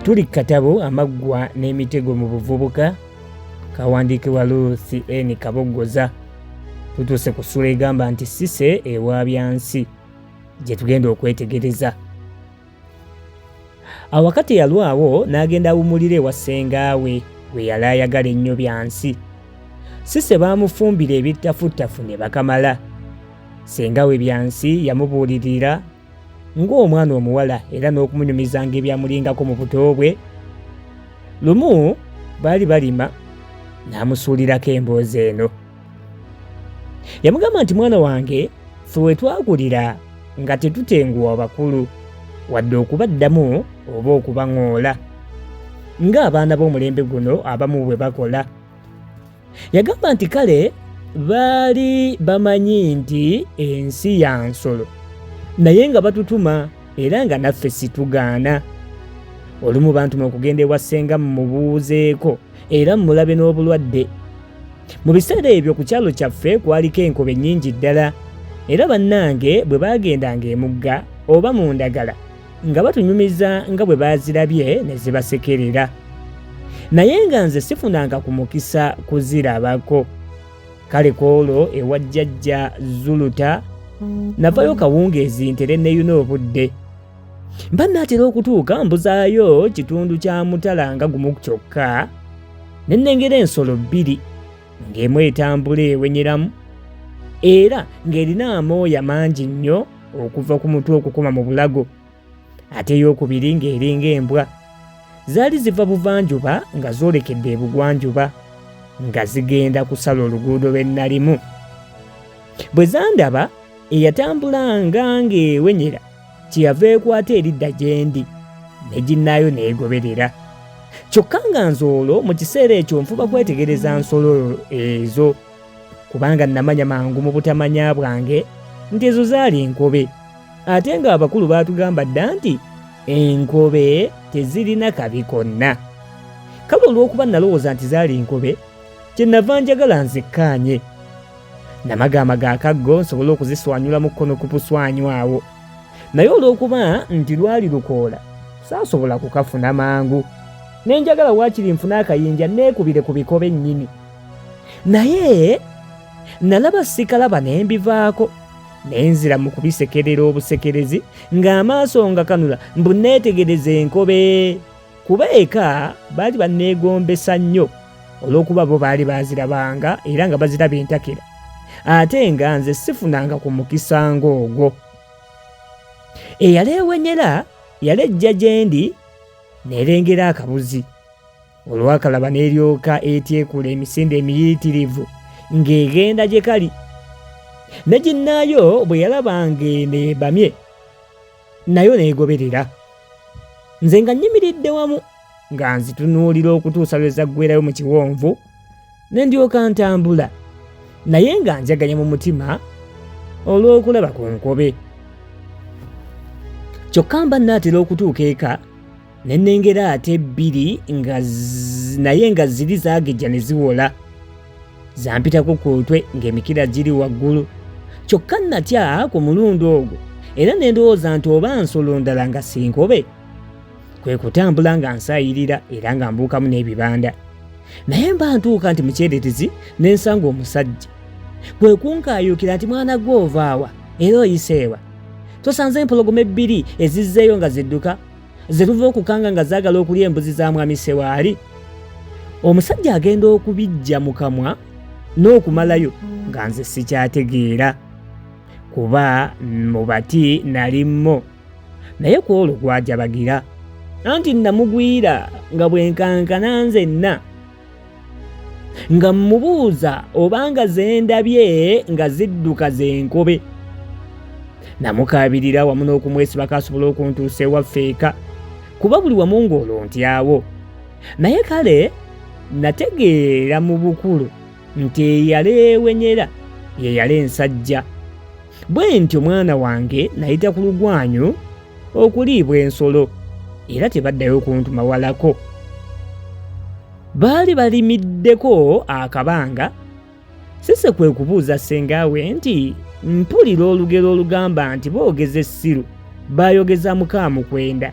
Tuli ku katabo Amaggwa n'emitego mu buvubuka kawandiikibwa Ruth N Kaboggoza. Tutuuse ku ssuula egamba nti Cissy ewa Byansi gye tugenda okwetegereza. Awaka teyalwawo n'agenda awummulira ewa ssengaawe gwe yali ayagala ennyo Byansi. Cissy baamufumbira ebittafuttafu ne bakamala. Ssenga we Byansi yamubuulirira ng'omwana omuwala era n'okumunyumizanga ebyamulingako mu buto bwe. Lumu baali balima n'amusuulirako emboozi eno. Yamugamba nti mwana wange ffe we twakulira nga tetutenguwa bakulu wadde okubaddamu oba okubaŋoola ng'abaana b'omulembe guno abamu bwe bakola. Yagamba nti kale baali bamanyi nti ensi ya nsolo naye nga batutuma era nga naffe situgaana. Olumu bantuma okugenda ewa ssenga mmubuuzeeko era mmulabe n'obulwadde. Mu biseera ebyo ku kyalo kyaffe kwaliko enkobe nnyingi ddala era bannange bwe baagendanga emugga oba mu ndagala nga batunyumiza nga bwe baazirabye ne zibasekerera. Naye nga nze sifunanga ku mukisa kuzirabako. Kale kw'olwo ewa jjajja Zuluta navayo kawungeezi ntere neyune obudde. Mba naatera okutuuka mbuzaayo kitundu kya mutala nga gumu kyokka ne nnengera ensolo bbiri ng'emu etambula ewenyeramu era ng'erina amooya mangi nnyo okuva ku mutwe okukoma mu bulago ate ey'okubiri ng'eringa embwa. Zaali ziva buvanjuba nga zoolekedde ebugwanjuba nga zigenda kusala oluguudo lwe nnalimu. Bwe zandaba eyatambulanga ng'ewenyera kyeyava ekwata eridda gye ndi ne ginnaayo n'egoberera. Kyokka nga nze olwo mu kiseera ekyo nfuba kwetegereza nsolo ezo kubanga nnamanya mangu mu butamanya bwange nti ezo zaali nkobe ate ng'abakulu baatugamba dda nti enkobe tezirina kabi konna. Kale olw'okuba nnalowooza nti zaali nkobe kye nnava njagala nzikkaanye. Namagaamaga akaggo nsobole okuziswanyula mu kkono ku buswanyu awo. Naye olw'okuba nti lwali lukoola, saasobola kukafuna mangu. Ne njagala waakiri nfune akayinja neekubire ku bikobe nnyini. Naye nalaba sikalaba ne mbivaako. Ne nzira mu kubisekerera obusekerezi ng'amaaso ngakanula mbu neetegereze enkobe. Kuba eka baali banneegombesa nnyo olw'okuba bo baali baazirabanga era nga baziraba entakera ate nga nze sifunanga ku mukisa ng'ogwo. Eyali ewenyera yali ejja gye ndi n'erengera akabuzi. Olwakalaba n'eryoka etyekula emisinde emiyitirivu ng'egenda gye kali. Ne ginnaayo bwe yalaba ng'eno ebamye nayo n'egoberera. Nze nga nnyimiridde wamu nga nzitunuulira okutuusa lwe zaggwerayo mu kiwonvu ne ndyoka ntambula naye nga njaganya mu mutima olw'okulaba ku nkobe. Kyokka mba nnaatera okutuuka eka ne nnengera ate bbiri nga naye nga ziri zaagejja ne ziwola. Zampitako ku mutwe ng'emikira giri waggulu. Kyokka nnatya ku mulundi ogwo era ne ndowooza nti oba nsolo ndala nga si nkobe. Kwe kutambula nga nsaayirira era nga mbuukamu n'ebibanda. Naye mba ntuuka nti mu kyererezi ne nsanga omusajja. Kwe kunkaayuukira nti mwana gwe ovaawa era oyiseewa? Tosanze empologoma ebbiri ezizzeeyo nga zidduka ze tuva okukanga nga zaagala okulya embuzi za mwami Ssewaali? Omusajja agenda okubiggya mu kamwa n'okumalayo nga nze sikyategeera kuba mu bati nali mmo naye ku olwo gwajabagira anti namugwira nga bwe nkankana nzenna nga mmubuuza obanga ze ndabye nga zidduka ze nkobe. Namukaabirira wamu n'okumwesibako asobole okuntuusa ewaffe eka kuba buli wamu ng'olwo ntyawo. Naye kale nategeera mu bukulu nti eyali ewenyera ye yali ensajja. Bwe ntyo mwana wange nayita ku lugwanyu okuliibwa ensolo era tebaddayo kuntuma walako. Baali balimiddeko akabanga, Cissy kwe kubuuza ssenga we nti, Mpulira olugero olugamba nti boogeza essiru, baayogeza mukaamukwenda.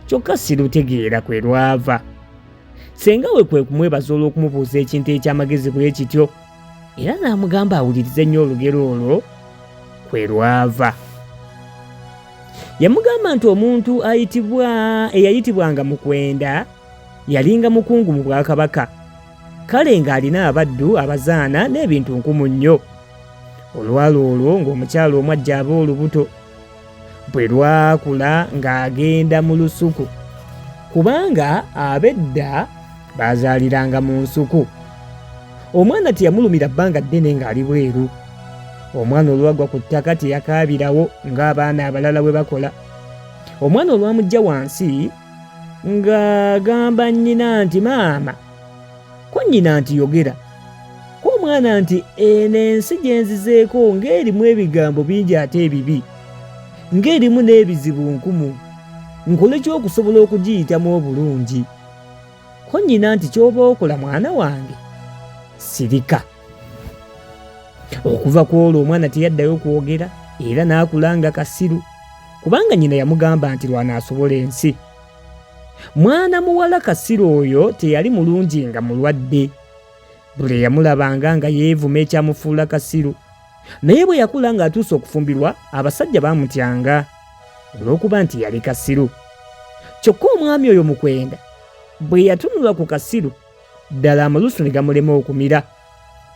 kyokka sirutegeera kwe lwava. Ssenga we kwe kumwebaza olw'okumubuuza ekintu eky'amagezi bwe kityo era n'amugamba awulirize nnyo olugero olwo kwe lwava. Yamugamba nti omuntu ayitibwa eyayitibwanga Mukwenda yalinga mukungu mu bwakabaka kale ng'alina abaddu abazaana n'ebintu nkumu nnyo. Olwali olwo ng'omukyala omu ajja aba olubuto bwe lwakula ng'agenda mu lusuku kubanga ab'edda baazaaliranga mu nsuku. Omwana teyamulumira bbanga ddene ng'ali bweru. Omwana olwagwa ku ttaka teyakaabirawo ng'abaana abalala bwe bakola. Omwana olwamuggya wansi ng'agamba nnyina nti maama ko nnyina nti yogera ko omwana nti eno ensi gye nzizeeko ng'erimu ebigambo bingi ate ebibi ng'erimu n'ebizibu nkumu nkole ki okusobola okugiyitamu obulungi ko nnyina nti ky'oba okola mwana wange sirika okuva ku olwo omwana teyaddayo kwogera era n'akula nga kasiru kubanga nnyina yamugamba nti lw'anaasobola ensi Mwana muwala Kasiru oyo teyali mulungi nga mulwadde. Buli eyamulabanga nga yeevuma ekyamufuula kasiru. Naye bwe yakula ng'atuuse okufumbirwa, abasajja baamutyanga olw'okuba nti yali kasiru. Kyokka omwami oyo Mukwenda bwe yatunula ku Kasiru, ddala amalusu ne gamulema okumira.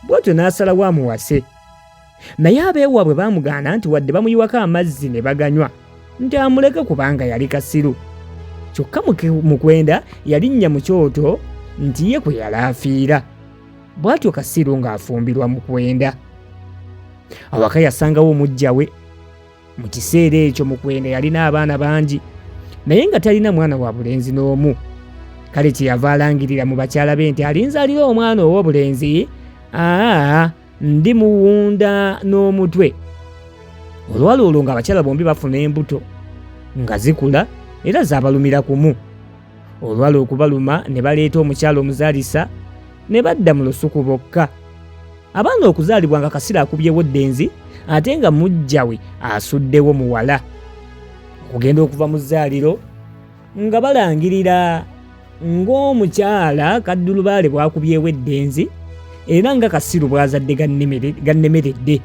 Bw'atyo n'asalawo amuwase. Naye ab'ewaabwe baamugaana nti wadde bamuyiwako amazzi ne baganywa nti amuleke kubanga yali kasiru. Kyokka Mukwenda yalinnya mu kyoto nti ye kwe yali afiira. Bw'atyo Kasiru ng'afumbirwa Mukwenda. Awaka yasangawo muggya we. Mu kiseera ekyo Mukwenda yalina abaana bangi naye nga talina mwana wa bulenzi n'omu. Kale kye yava alangirira mu bakyala be nti alinzaalira omwana ow'obulenzi aa ndi muwunda n'omutwe. Olwali olwo ng'abakyala bombi bafuna embuto nga zikula era zaabalumira kumu. Olwali okubaluma ne baleeta omukyala omuzaalisa ne badda mu lusuku bokka. Abaana okuzaalibwa nga Kasira akubyewo ddenzi ate nga muggya we asuddewo muwala. Okugenda okuva mu zzaaliro nga balangirira ng'omukyala Kaddulubaale bw'akubyewo eddenzi era nga Kasiru bw'azadde gannemeredde.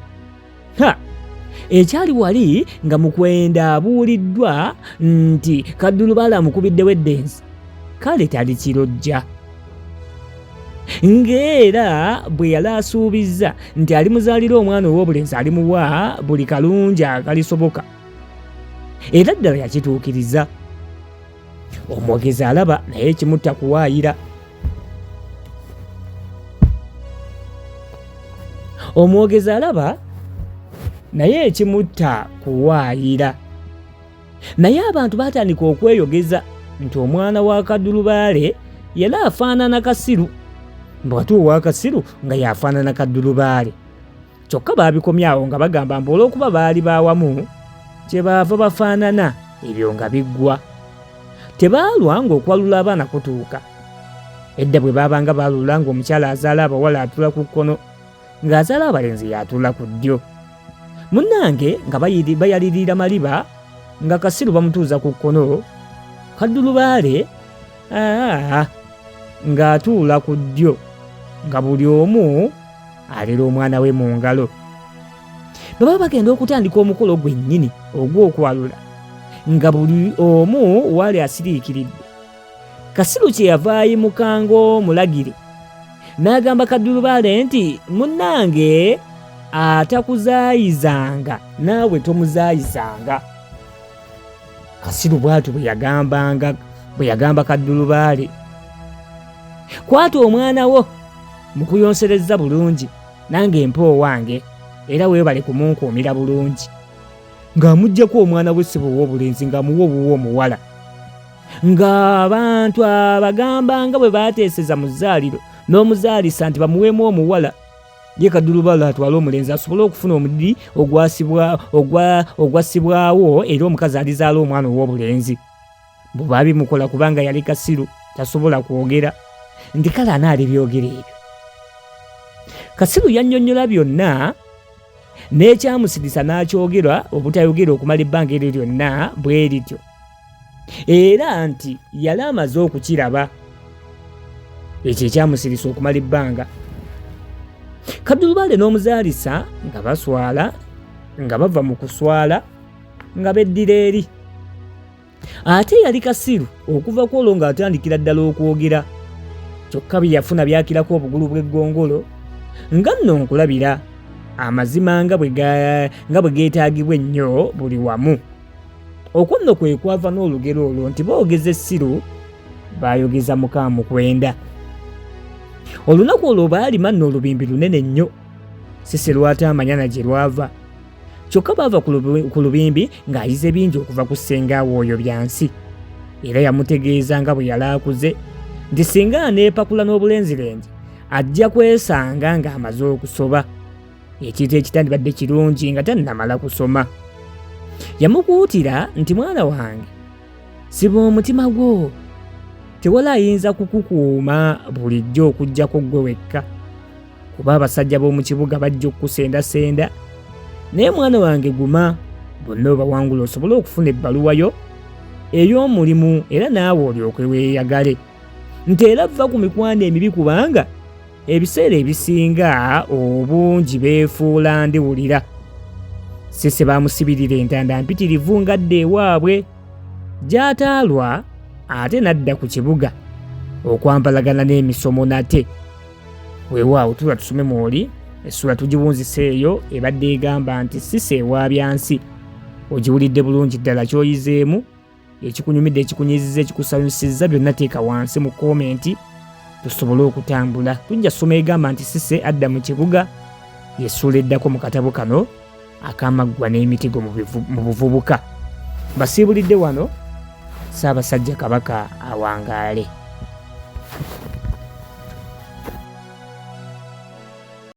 Ha! Ekyali wali nga Mukwenda abuuliddwa nti Kaddulubaale amukubiddewo eddenzi, kale tali kirojja. Ng'era bwe yali asuubizza nti alimuzaalira omwana ow'obulenzi alimuwa buli kalungi akalisoboka. Era ddala yakituukiriza. Omwogezi alaba naye ekimutta kuwaayira. Omwogezi alaba naye ekimutta kuwaayira. Naye abantu baatandika okweyogeza nti omwana wa Kaddulubaale yali afaanana Kasiru. Mbu ate owa Kasiru nga y'afaanana Kaddulubaale. Kyokka baabikomya awo nga bagamba mbu olw'okuba baali ba wamu kye baava bafaanana ebyo nga biggwa. Tebaalwa ng'okwalula abaana kutuuka. Edda bwe baabanga baalula ng'omukyala azaala abawala atuula ku kkono ng'azaala abalenzi y'atuula ku ddyo. Munnange nga bayalirira maliba nga Kasiru bamutuuza ku kkono, Kaddulubaale ng'atuula ku ddyo nga buli omu alera omwana we mu ngalo. Baba bagenda okutandika omukolo gwennyini ogw'okwalula nga buli omu waali asiriikiridde. Kasiru kye yava ayimuka ng'omulagire n'agamba Kaddulubaale nti munnange atakuzaayizanga naawe tomuzaayizanga. Kasiru bw'atyo bwe yagambanga bwe yagamba Kaddulubaale, kwata omwana wo mukuyonserezza bulungi nange mpa owange era weebale kumunkuumira bulungi. Ng'amuggyako omwana we ssebo ow'obulenzi ng'amuwa owuwe omuwala. Ng'abantu abagamba nga bwe baateeseza mu zzaaliro n'omuzaalisa nti bamuweemu omuwala ye Kaddulubaale atwale omulenzi asobole okufuna omudidi ogwassibwawo era omukazi alizaala omwana ow'obulenzi. Mbu baabimukola kubanga yali kasiru tasobola kwogera nti kale anaalibyogera ebyo. Kasiru yannyonnyola byonna n'ekyamusirisa n'akyogera obutayogera okumala ebbanga eryo lyonna bwe lityo. Era nti yali amaze okukiraba ekyo ekyamusirisa okumala ebbanga. Kaddulubaale n'omuzaalisa nga baswala, nga bava mu kuswala nga beddira eri. Ate yali kasiru okuva ku olwo ng'atandikira ddala okwogera. Kyokka bye yafuna byakirako obugulu bw'eggongolo nga nno nkulabira amazima nga bwe geetaagibwa ennyo buli wamu. Okwo nno kwe kwava n'olugero olwo nti boogeza essiru baayogeza muka Mukwenda. Olunaku olwo baalima nno olubimbi lunene nnyo Cissy lw'ataamanya na gye lwava. Kyokka baava ku lubimbi ng'ayize bingi okuva ku ssengaawe oyo Byansi. Era yamutegeeza nga bwe yali akuze nti singa aneepakula n'obulenzirenzi ajja kwesanga ng'amaze okusoba, ekintu ekitandibadde kirungi nga tannamala kusoma. Yamukuutira nti mwana wange siba omutima gwo, tewali ayinza kukukuuma bulijjo okuggyako ggwe wekka, kuba abasajja b'omu kibuga bajja okukusendasenda, naye mwana wange guma, bonna obawangula osobole okufuna ebbaluwa yo ey'omulimu era naawe olyoke weeyagale. Nti era vva ku mikwano emibi kubanga ebiseera ebisinga obungi beefuula ndiwulira. Cissy baamusibirira entanda mpitirivu ng'adda ewaabwe gy'ataalwa ate n'adda ku kibuga okwambalagana n'emisomo nate. Weewaawo tula tusome mwoli essula tugiwunzisa eyo ebadde egamba nti Cissy ewa Byansi. Ogiwulidde bulungi ddala ky'oyizeemu, ekikunyumidde, ekikunyiizizza, ekikusanyusizza, byonna teeka wansi mu komenti tusobole okutambula. Tujja soma egamba nti Cissy adda mu kibuga, y'essuula eddako mu katabo kano ak'amaggwa n'emitego mu buvubuka. Mbasiibulidde wano, Ssaabasajja Kabaka awangaale.